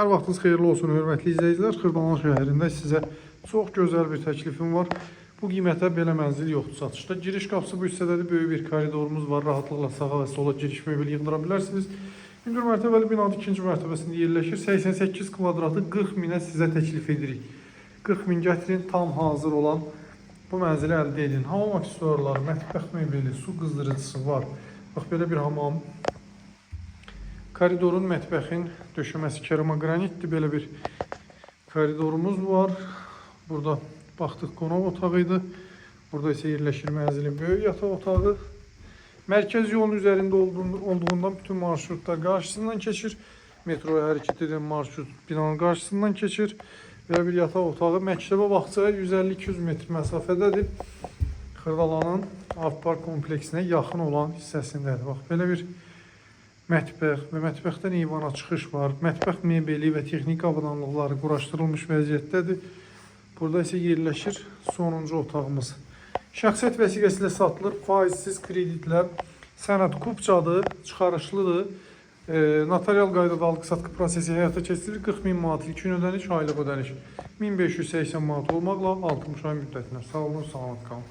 Hər vaxtınız xeyirli olsun, hörmətli izləyicilər. Xırdalan şəhərində sizə çox gözəl bir təklifim var. Bu qiymətə belə mənzil yoxdur satışda. Giriş qapısı bu hissədədir. Böyük bir koridorumuz var. Rahatlıqla sağa və sola giriş mebeli yığdıra bilərsiniz. Hündür mərtəbəli binanın ikinci mərtəbəsində yerləşir. 88 kvadratı 40 minə sizə təklif edirik. 40 min gətirin, tam hazır olan bu mənzili əldə edin. Hamam aksesuarları, mətbəx mebeli, su qızdırıcısı var. Bax belə bir hamam. Koridorun, mətbəxin döşəməsi keramogranitdir. Belə bir koridorumuz var. Burada baxdıq, qonaq otağı idi. Burada isə yerləşir mənzilin böyük yataq otağı. Mərkəz yolun üzərində olduğundan bütün marşrutlar qarşısından keçir. Metroya hərəkət edən marşrut binanın qarşısından keçir. Belə bir yataq otağı məktəbə, bağçaya 150-200 metr məsafədədir. Xırdalanın Avpark kompleksinə yaxın olan hissəsindədir. Bax belə bir mətbəx və mətbəxdən eyvana çıxış var. Mətbəx mebeli və texniki avadanlıqları quraşdırılmış vəziyyətdədir. Burada isə yerləşir sonuncu otağımız. Şəxsiyyət vəsiqəsi ilə satılır, faizsiz kreditlə. Sənəd kupçadır, çıxarışlıdır. Notarial qaydada alqı-satqı prosesi həyata keçirilir. 40 min manat ilkin ödəniş, aylıq ödəniş 1580 manat olmaqla 60 ay müddətinə. Sağ olun, salamat qalın.